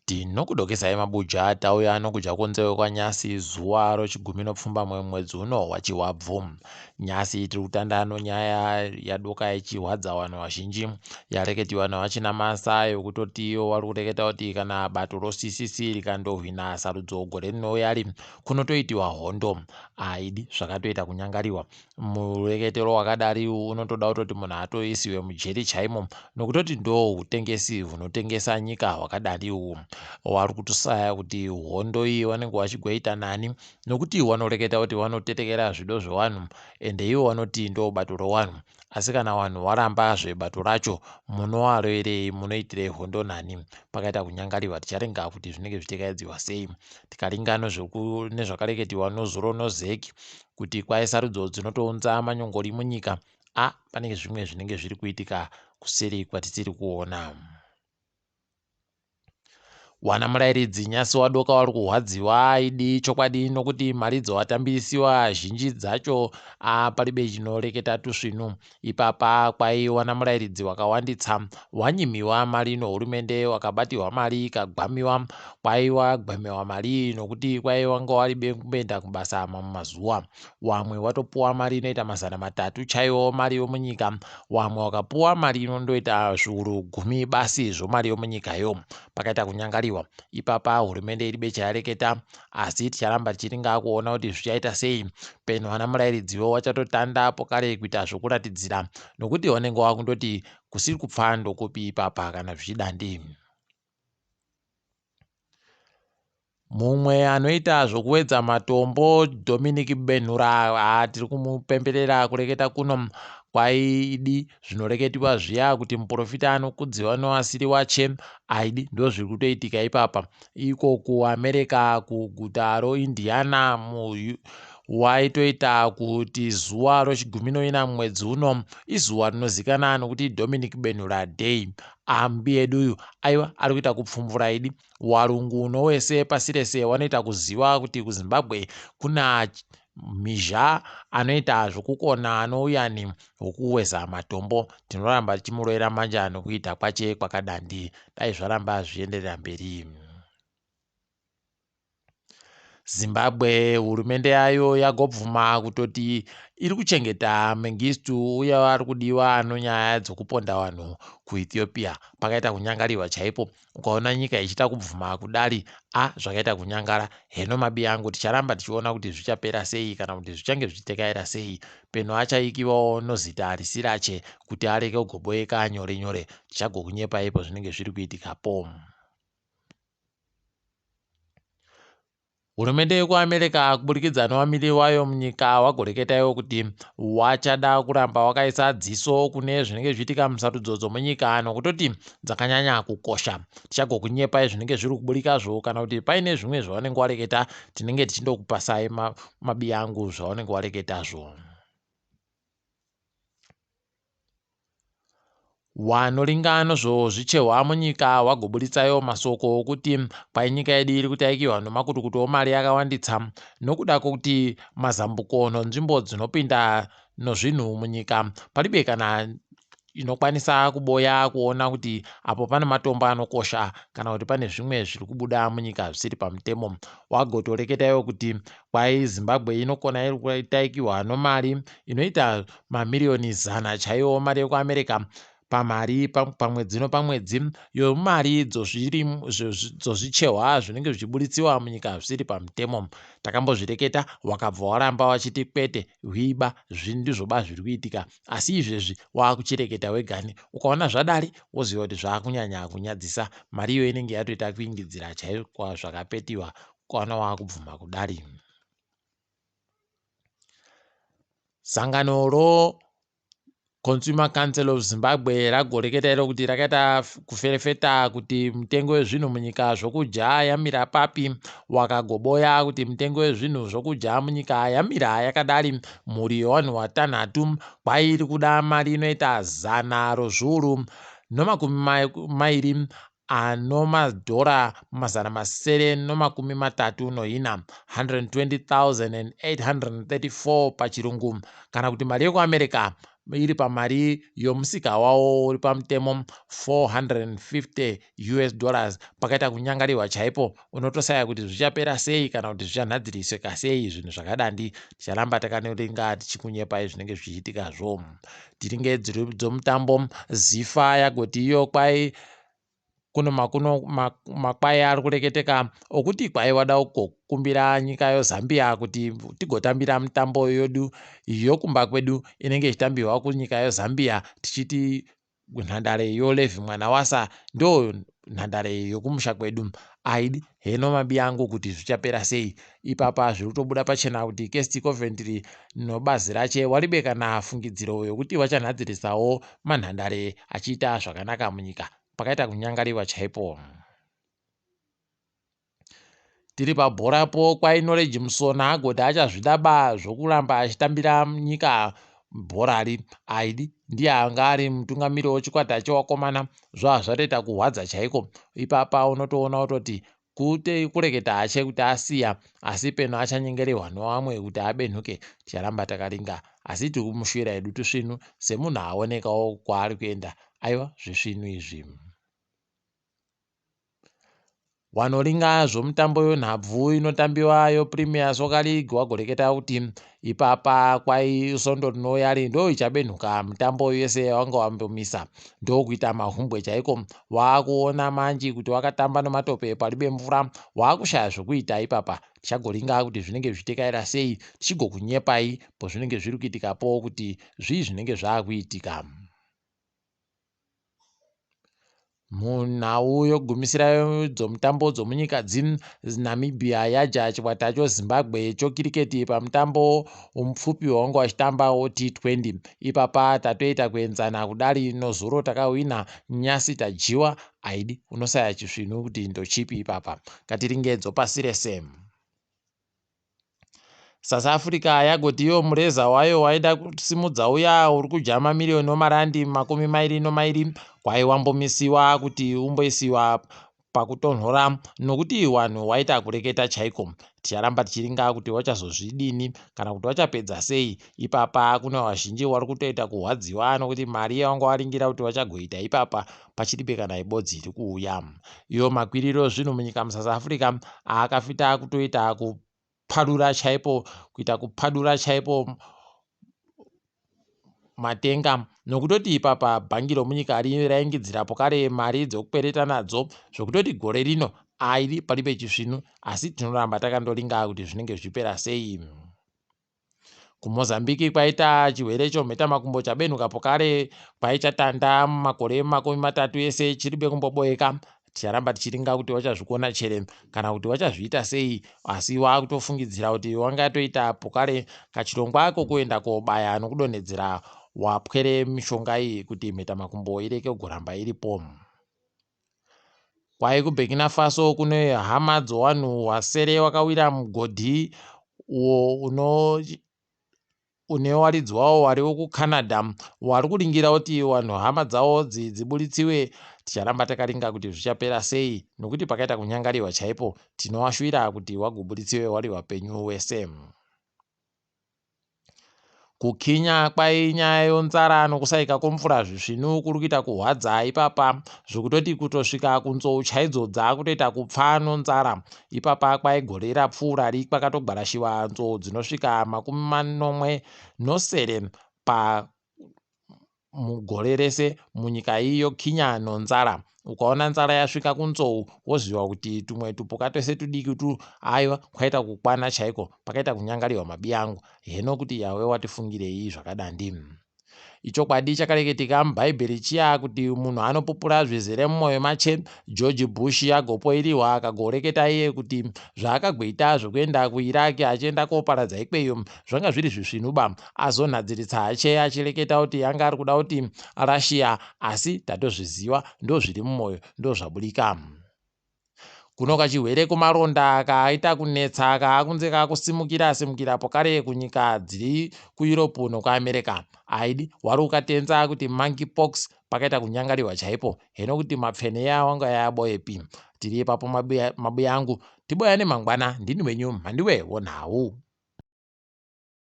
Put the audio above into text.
Tinokudokesai mabuja tauya nokudya kunze kwanyasi zuva rochigumi nopfumbamwe mwedzi uno waChivabvu. Nyasi tiri kutanda nonyaya yadoka ichihwadza vanhu vazhinji yareketiwa naVaChinamasa yokutoti ivo vari kureketa kuti kana bato roCCC rikandohwina sarudzo gore rinouyari kunotoitiwa hondo. Aidi zvakatoita kunyangariwa. Mureketero wakadari unotoda kutoti munhu atoisiwe mujeri chaimo nokutoti ndo hutengesi hunotengesa nyika hwakadari uhu. Wari kutosaya kuti hondo iyi wanenge wachigoita nani nokuti wanoreketa kuti wanotetekera zvido zvewanhu ende ivo wanoti ndo bato rowanhu asi kana wanhu waramba zvebato racho munowaroerei munoitirei hondo nani. Pakaita kunyangariwa ticharinga kuti zvinenge zvichikaidziwa sei tikaringa nezvakareketiwa nozuro nozeki kuti kwai sarudzo dzinotounza manyongori munyika a pane zvimwe zvinenge zviri kuitika kuseri kwatisiri kuona. Wana murairidzi nyasi wadoka wari kuhwadziwa aidi chokwadi nokuti mari dzowatambirisiwa zhinji dzacho a paribe chinoreketa tusvinu. Ipapa kwaiwana murairidzi wakawanditsa wanyimiwa mari nohurumende wakabatiwa mari ikagwamiwa kwaiwa gwamiwa mari nokuti kwaiwanga waribe kumboenda kubasa mamwe mazuva. Wamwe watopuwa mari inoita 300 chaiwo mari yomunyika wamwe wakapuwa mari inondoita zviuru 10 basi zvomari yomunyikayo. Pakaita kunyangariwa ipapa hurumende iribe chayareketa asi ticharamba tichiringa kuona kuti zvichaita sei. Peno vana murayiridziwo wachatotanda pokare kuita zvokuratidzira nokuti wanenge wakundoti kusiri kupfa ndokupi ipapa kana zvichidandi. Mumwe anoita zvokuwedza matombo Dominic Benhura tiri kumupemberera kureketa kuno kwaidi zvinoreketiwa zviya kuti muprofita anokudziwa noasiri wache aidi ndozviri kutoitika ipapa iko kuAmerica kuguta roIndiana waitoita kuti zuva rochigumi noina mwedzi uno izuva rinozikana nokuti Dominic Benhura Day. Ambi eduyu aiwa ari kuita kupfumvura idi warungu nowese pasi rese wanoita kuziva kuti kuZimbabwe kuna mhizha anoita zvokukona anouyani hwokuweza matombo. Tinoramba tichimurovera manja nokuita kwache kwakadandi dai zvaramba zvichienderera mberi. Zimbabwe hurumende yayo yagobvuma kutoti iri kuchengeta Mengistu uye ari kudiwa nonyaya dzokuponda vanhu kuEthiopia. Pakaita kunyangariwa chaipo ukaona nyika ichiita kubvuma kudari a zvakaita kunyangara heno mabi angu ticharamba tichiona kuti zvichapera sei kana kuti zvichange zvichitekaira sei. Peno achaikiwawo nozita risirache kuti areke kugoboeka nyore nyore. Tichagokunyepa ipo zvinenge zviri kuitikapo. Hurumende yekuAmerica kuburikidza nevamiriri wayo munyika wagoreketaiwo kuti wachada kuramba wakaisa dziso kune zvinenge zvichiitika musarudzo dzomunyika nokutoti dzakanyanya kukosha. Tichagokunyepai zvinenge zviri kuburikazvo kana kuti paine zvimwe zvavanenge wareketa tinenge tichindokupasai mabi angu zvavanenge wareketazvo. Wanoringa nozvozvichehwa munyika wagoburitsayo masoko okuti kwai nyika yedu iri kutaikiwa nomakutukutu omari yakawanditsa nokuda kwokuti mazambuko nonzvimbo dzinopinda nozvinhu munyika paribe kana inokwanisa kuboya kuona kuti apo pane matombo anokosha kana kuti pane zvimwe zviri kubuda munyika zvisiri pamutemo. Wagotoreketaiwo kuti kwai Zimbabwe inokona iri kutaikiwa nomari inoita mamiriyoni 100 chaiwo mari yekuAmerica pamari pamwedzi nopamwedzi yomari dzozvichehwa zvinenge zvichiburitsiwa munyika zvisiri pamutemo. Takambozvireketa wakabva waramba wachiti kwete hwiba ndizvoba zviri kuitika asi izvezvi waakuchireketa wegani. Ukaona zvadari woziva kuti zvaakunyanya kunyadzisa mari iyo inenge yatoita kuingidzira chaiko zvakapetiwa ukaona waakubvuma kudari. Sangano ro Consumer Council of Zimbabwe ragoreketa iro kuti rakaita kuferefeta kuti mutengo wezvinhu munyika zvokudya yamira papi. Wakagoboya kuti mutengo wezvinhu zvokudya munyika yamira yakadari. Mhuri yevanhu vatanhatu kwairi kuda mari inoita 100 rozviuru nomakumi mairi ano madhora 734 120,834 pachirungu kana kuti mari yekuAmerica iri pamari yomusika wawo uri pamutemo 450 us dollars. Pakaita kunyangariwa chaipo, unotosaya kuti zvichapera sei kana kuti zvichanhadzirisika sei zvinhu zvakadandi. Ticharamba takanoringa tichikunyepai zvinenge zvichiitikazvo. Tiringe dzomutambo, Zifa yagoti iyo kwai kuno makuno makwai ari kureketeka okuti kwai wada kukumbira nyika yoZambia kuti tigotambira mitambo yedu yokumba kwedu inenge ichitambiwa kunyika yoZambia, tichiti nhandare yoLevi Mwanawasa ndo nhandare yokumusha kwedu. Aidi heno mabi angu kuti zvichapera sei ipapa. Zviri kutobuda pachena kuti Kirsty Coventry nobazi rache waribe kana fungidziro yokuti vachanhadzirisawo manhandare achiita zvakanaka munyika. Pakaita kunyangariwa chaipo. Tiri pabhorapo, kwai Knowledge Musona agoti achazvida ba zvokuramba achitambira nyika bhorari. Aidi ndiye anga ari mutungamiri wechikwata chewakomana, zvava zvatoita kuhwadza chaiko ipapa. Unotoona kutoti kute kureketa hache kuti asiya, asi peno achanyengererwa nevamwe kuti abenhuke. Ticharamba takaringa, asi tiri kumushuvira hedu tusvinu semunhu aonekawo kwaari kuenda. Aiwa, zvisvinu izvi. Wanoringa zvomutambo yonhabvu inotambiwa yoPremier Soccer League wagoreketa kuti ipapa kwai svondo rinouya ri ndo ichabenhuka mitambo yese yawanga wambomisa, ndokuita mahumbwe chaiko. Waakuona manji kuti wakatamba nomatope paribe mvura, waakushaya zvokuita ipapa. Tichagoringa kuti zvinenge zvichitekaira sei, tichigokunyepai pozvinenge zviri kuitikapo kuti zvii zvinenge zvaakuitika. Munhau yokugumisira dzomutambo dzomunyika dzin, Namibia yaja chikwata choZimbabwe chokiriketi pamutambo mupfupi wavanga vachitamba T20. Ipapa tatoita kuenzana kudari, nozuro takahwina, nyasi tadyiwa. Aidi unosaya chisvinu kuti ndochipi ipapa. Ngatiringe dzopasi rese. South Africa yagoti iyo mureza wayo waida kusimudza uya uri kudya mamiriyoni omarandi 22 kwai wambomisiwa kuti umboisiwa pakutonhora nokuti vanhu waita kureketa chaiko. Ticharamba tichiringa kuti wachazozvidini kana kuti wachapedza sei ipapa. Kune vazhinji vari kutoita kurwadziwa nokuti mari yavanga varingira kuti vachagoita ipapa pachiribe kana ibodzi iri kuuya. Iyo makwiriro zvinhu munyika muSouth Africa akafita kutoita kupadura chaipo, kuita kupadura chaipo matenga, nokutoti ipapa bhangi romunyika raingidzirapo kare mari dzokukwereta nadzo, zvokutoti gore rino airi paribe chisvinu. Asi tinoramba takandoringa kuti zvinenge zvichipera sei. KuMozambique kwaita chirwere chomhetamakumbo chabenhukapo kare, kwaichatanda makore 30 ese chiribe kumboboeka. Ticharamba tichiringa kuti vachazvikona chere kana kuti vachazviita sei, asi wakutofungidzira kuti wangatoita pokare kachirongwa kokuenda kobaya nokudonhedzera wapwere mishonga iyi kuti mhetamakumbo ireke kugoramba iripo. Kwai kuBurkina Faso kune hama dzowanhu wasere wakawira mugodhi uwo uno une waridzi wawo wari wekuCanada wari kuringira kuti vanhu hama dzavo dziburitsiwe. Ticharamba takaringa kuti zvichapera sei, nokuti pakaita kunyangariwa chaipo. Tinovashuvira kuti wagoburitsiwe wari wapenyu wese. Kukinya kwai nyaya yonzara nokusaika kwomvura zvisvinu kuri kuita kuhwadza ipapa, zvokutoti kutosvika kunzou chaidzo dzaakutoita kupfa nonzara ipapa. Kwai gore rapfuurari kwakatogwarashiwa nzou dzinosvika 77 pa mugore rese munyika iyo Kinya nonzara. Ukaona nzara yasvika kunzou, woziva kuti tumwe tupuka twese tudiki tu aiwa kwaita kukwana chaiko. Pakaita kunyangariwa mabi angu, heno kuti yawe watifungirei zvakadandi. Ichokwadi chakareketika mubhaibheri chiya kuti munhu anopupura zvizere mumwoyo mache. George Bush agopoiriwa akagoreketa iye kuti zvaakagoita zvokuenda kuIraq achienda koparadza ikweyo zvanga zviri zvisvinuba. Azonhadziritsa hache achireketa kuti anga ari kuda kuti Russia, asi tatozviziva, ndo zviri mumwoyo ndo zvaburika. Kuno kachirwere kumaronda kaaita kunetsa kaakunze kaakusimukira simukira pokare kunyika dziri kuEurope nokuAmerica. Aidi wari ukatenza kuti monkey pox. Pakaita kunyangariwa chaipo, heno kuti mapfene yawanga yaboepi. Tiri ipapo mabuya angu, tiboyane mangwana. Ndini wenyu Mhandiwe wonhau.